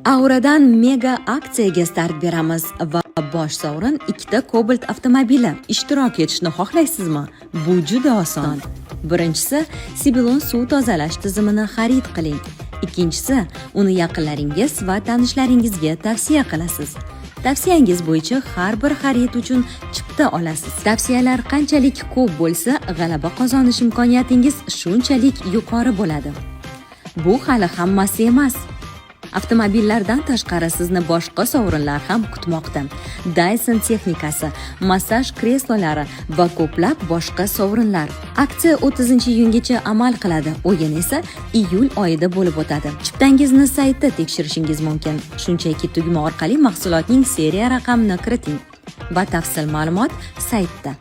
Auradan mega aksiyaga start beramiz va bosh sovrin ikkita Cobalt avtomobili. Ishtirok etishni xohlaysizmi? Bu juda oson. Birinchisi, Sibilon suv tozalash tizimini xarid qiling. Ikkinchisi, uni yaqinlaringiz va tanishlaringizga tavsiya qilasiz. Tavsiyangiz bo'yicha har bir xarid uchun chipta olasiz. Tavsiyalar qanchalik ko'p bo'lsa, g'alaba qozonish imkoniyatingiz shunchalik yuqori bo'ladi. Bu hali hammasi emas. Avtomobillardan tashqari sizni boshqa sovrinlar ham kutmoqda. Dyson texnikasi, massaj kreslolari va ko'plab boshqa sovrinlar. Aksiya 30-iyungacha amal qiladi. O'yin esa iyul oyida bo'lib o'tadi. Chiptangizni saytda tekshirishingiz mumkin. Shunchaki tugma orqali mahsulotning seriya raqamini kiriting. Batafsil ma'lumot saytda.